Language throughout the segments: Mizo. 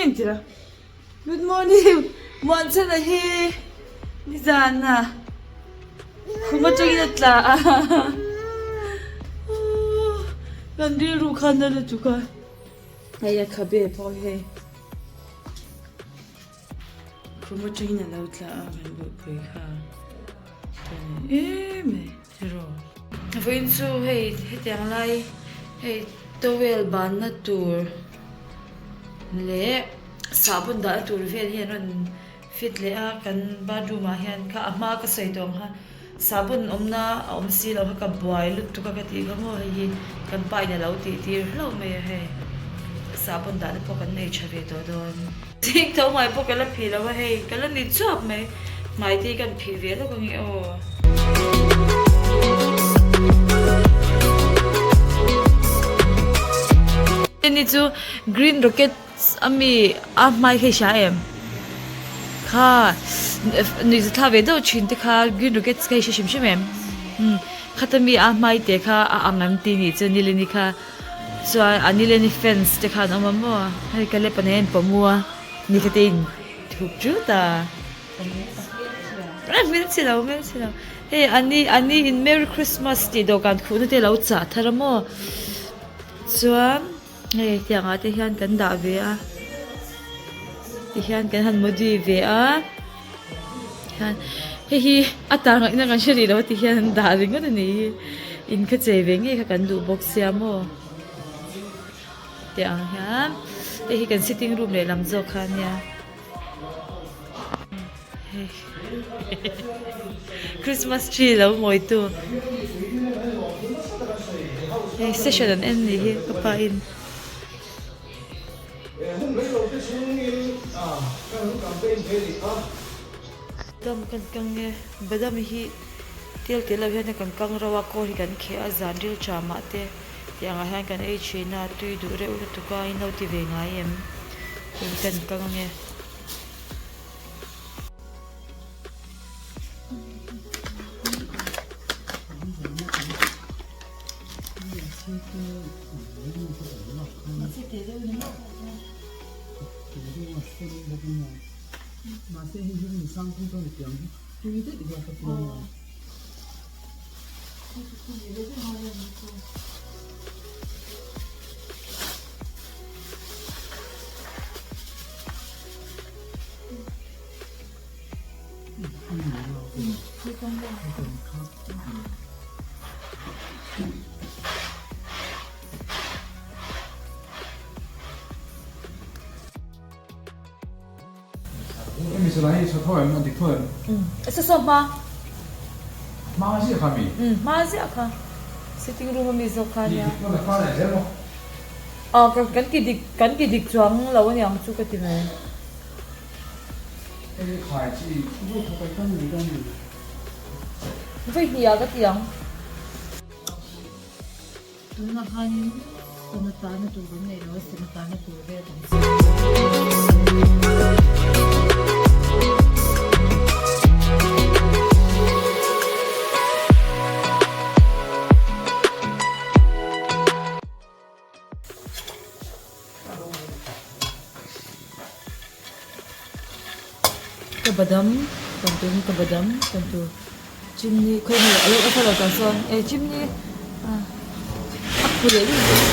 morning tira good morning Muanchhana hi nizana khum atangin a tla a kan rilru khan a lutuk a hei a khabe pawh hi hei khum atangin a lo tla a kan buaipui kha em em. Vawiin chu hei hetiang lai hei towel banna tur leh sahbawn dahna tur vel hi an rawn fit leh a kan bathroom ah hian kha a hma ka sawi tawh ang kha sahbawn awmna a awm si lo kha ka buai lutuk a ka tih kha maw hei hi kan pa in a lo tih tir hlauh mai a hei sahbawn dahna pawh kan nei tha ve tawh dawn. Zing tho hmai pawh ka la phih lo a hei ka la ni chuap mai hmai te hi kan phih ve lawk ange aw. Heni chu green rocket ami a hmai kha i hria em kha nuihza thla ve deuh thin te kha green rockets kha i hre hrim hrim em umm khata mi a hmai te kha a ang an ti nih chu nilini kha. Chuan a nileni fans te khan awm a maw hei ka lep nen pawm u a ni kha te in thup tut a a hmel chhe lo hmel chhe lo hei a ni a ni in merry christmas tih dawhkan khuhna te alo chah thar a maw chuan hei tiang ah te hian kan dah ve a tihian kan han modi ve a. Hian hei hi a tar ngaihna kan hre rih lo a ti hian an dah ringawt a nih hi in kha chei ve ngei kha kan duh bawk sia maw tih ang hian hei hi kan sitting room lehlam zawk kha a nia hei christmas tree lo mawi tu hei session an en nih hi ka pa in. Badam kan kang e, badam hi tel tel lo hian kan kang rauh a, kawl hi kan kheh a, zan ril tha mah te tih angah hian kan ei thin a, tui duh reuh lutuk a, in lo ti ve ngai em? Hei hi kan kang ange. Hma ziah kha sitting room ami zawk kha ania aw kan ti dik kan ti dik chuang lo aniang chu ka ti mai. Vawi hnih ah ka ti ang. Tunah khanin sana tarna tur kan nei lo a, sana tarna tur vel kan siam. Ka badam kan tur hi ka badam kan tur chimney khawi nge a lo a thlalak ah sawn e chimney ah a khu leh luih luih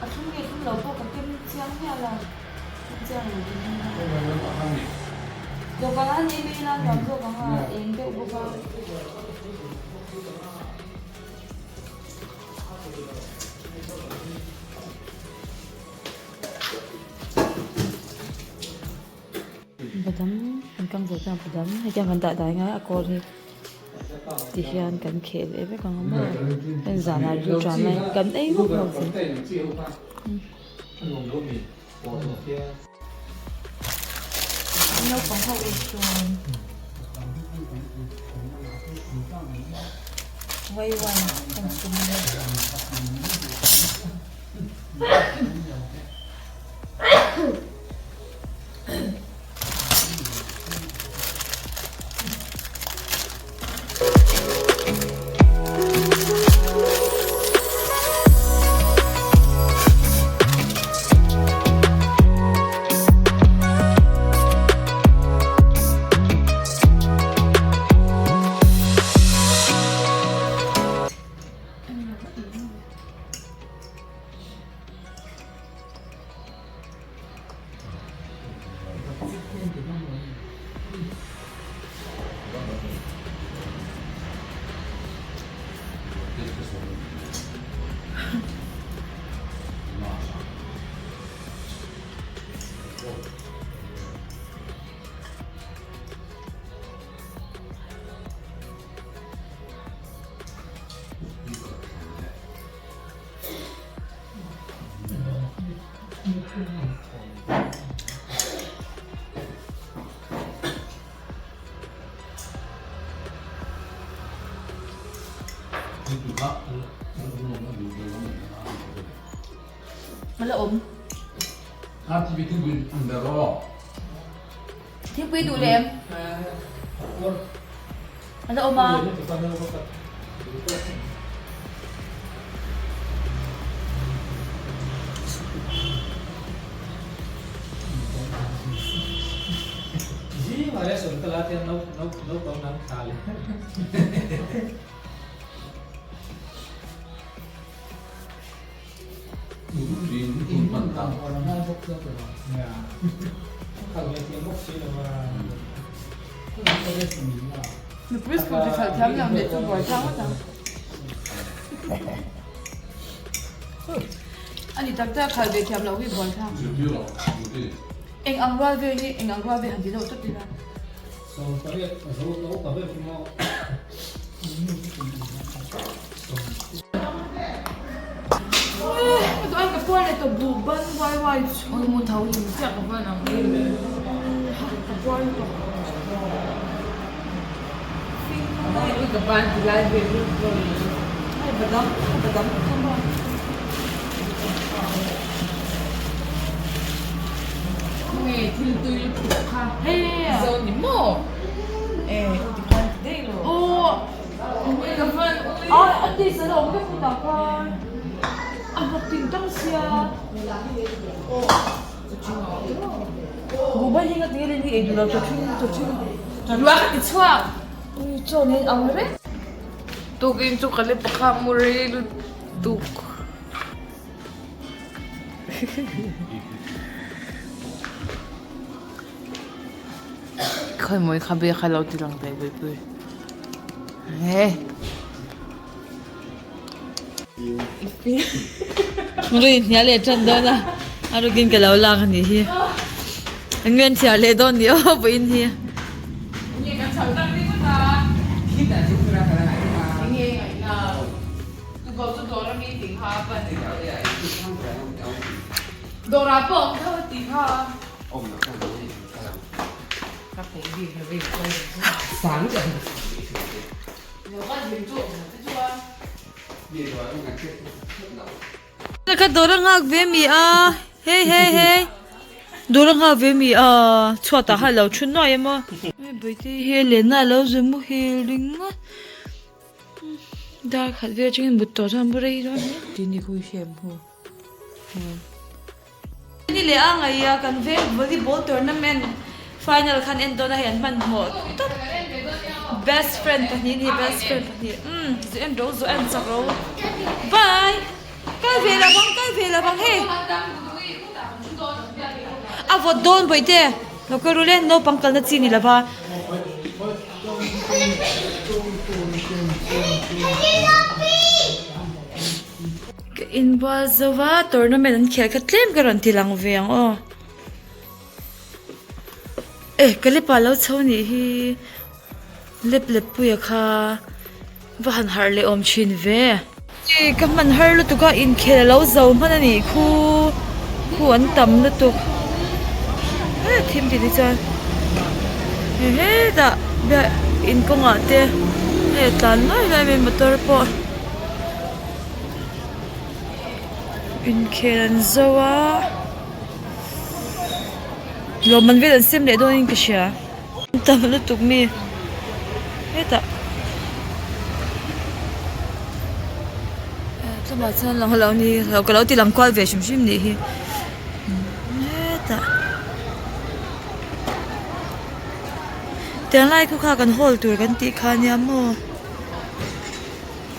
A thum nge thum lo pawh ka kem chiang miah lo kem chiang lo tih hi dawhkan a ni mai ila nuam zawk ang a eng deuh bawk a. Badam kan kang zo chuan badam hetiang kan dah dai ngai a kawl hi ti hian kan kheh leh vek ang a maw heng zanah ril tan lai kan ei vak lo zel. Naupang ho eitur waiwai kan chhum mek. A la awm. Thingpui duh leh em? A la awm a. Nupui scooty khalh thiam lo nih chu buai thlak ngawt ang. Ani tak tak khalh ve thiam loh hi buai thlak. Eng ang rual vel hi eng ang rual vel han ti deuh tawp ila. Tukin chu ka le pakha mu rei lutuk. Khawimawi kha be kha lo ti lang teh Puipui. He. Rui hnial leh tan dawn a, a rukin ka lo lak a nih hi. Eng nge an thiar leh dawn ni aw vawiin hi. Ka dawr a nghak ve mi a hei hei hei dawr a nghak ve mi a chhuat ah khan a lo thu nuai em aw Bawihtei hi a lenna a lo zui muhil ringawt dar khat vel atangin mut tawh chuan a mu rei dawn hle tih ni khu hi em hu. Ni leh a ngaih a kan veng volleyball tournament final khan en dawn a hei an hmanhmawh tawp best friend pahnih a ni best friend pahnih umm zu en ro zu en chak ro bye kal ve lo vang kal ve lo vang hei a vawt dawn bawihte lo kal ru le naupang kalna chi ni lova. Ka inbual zo va tournament an khel kha tlem ka rawn ti lang ve ang aw eh ka lepa lo chho nih hi lep lep puia kha va han harh leh awm thin ve. Ka hman har lutuk a inkhel a lo zo hman a nih khu. Khu an tam lutuk he thim tih te chuan he hetah in kawngah te hei a tlan luai luai mai motor pawh inkhel an zo a lawmman vel an sem leh dawn in ka hria. Tam lutuk mi hetah tlawmah chuan lang lo ni ka lo ti lang kual ve hrim hrim nih hi hetah tiang lai khu kha kan hawl tur kan tih kha nia maw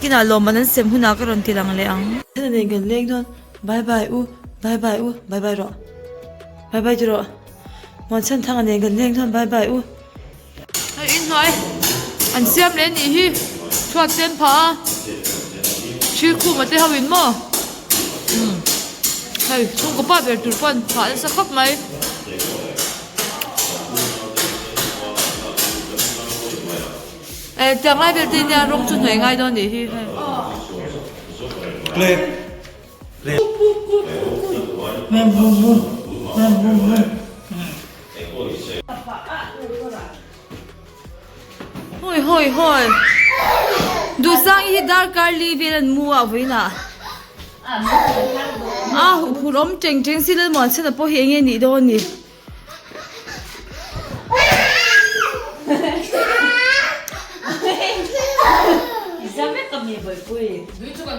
kinah lawmman an sem hunah ka rawn ti lang leh ang. Nen kan leng dawn bye bye u bye bye u bye bye rawh bye bye ti rawh. Muanchhan thanga nen kan leng chuan bye bye u. Hei inhnuai an siam leh anih hi chhuat sen phah a thil khum a te ho in maw umm hei chhungkaw pa ber tur pawn phah nasa khawp mai. Eh tiang lai vel te hian rawng chu hnuai ngai dawn anih hi hei. Hawi hawi hawi Duhsang hi darkar li vel an mu a vawiinah a huphurh awm teng teng si Lalmuanchhana pawh hi enge nih dawn ni.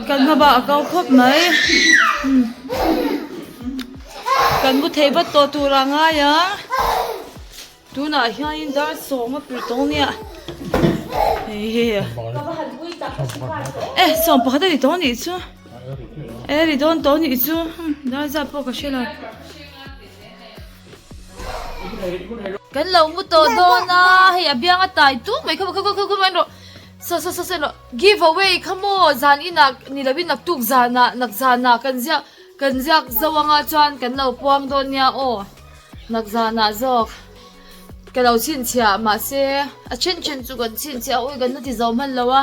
Kan hma a kau khawp mai kan mu thei vat tawh tur a ngai a tunah hianin dar sawm a pir tawng nia hei hi e sawm pakhat a ni tawng nih chu e ri dawn tawh nih chu dar zat pawh ka hre lo. Kan lo mu tawh dawn a, hei a biang a tai tuk mai kha kha kha kha en rawh saw saw saw en rawh give away kha maw zan inah ni lovin naktuk zanah nak zanah kan ziak kan ziak zo anga chuan kan lo puang dawn nia aw nak zanah zawk ka lo chhinchhiah mahse a then then chu kan chhinchhiah a ui kan la ti zo hman lo a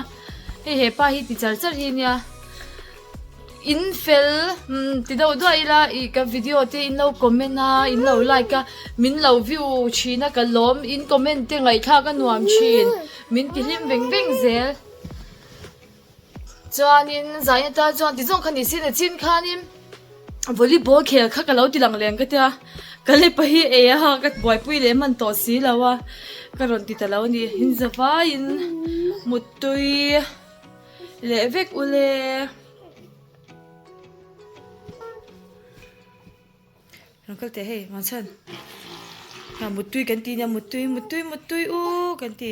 hei hepa hi ti char char hi nia. In fel ti deuh duah ila ih ka video te in lo comment a in lo like a min lo view thin a ka lawm in comment te ngaihthlak a nuam thin min ti hlim veng veng zel chuanin zaina tan chuan ti zawng kha ni sin a chin khanin volleyball khel kha ka lo ti lang lem ka tia ka le pa hi ei a ka buaipui leh hman tawh si lo a ka rawn ti ta lo a ni in zavaiin muttui. Leh vek ule. Rawn kal teh hei Muanchhan. Ha muttui kan ti nia muttui muttui muttui u kan ti.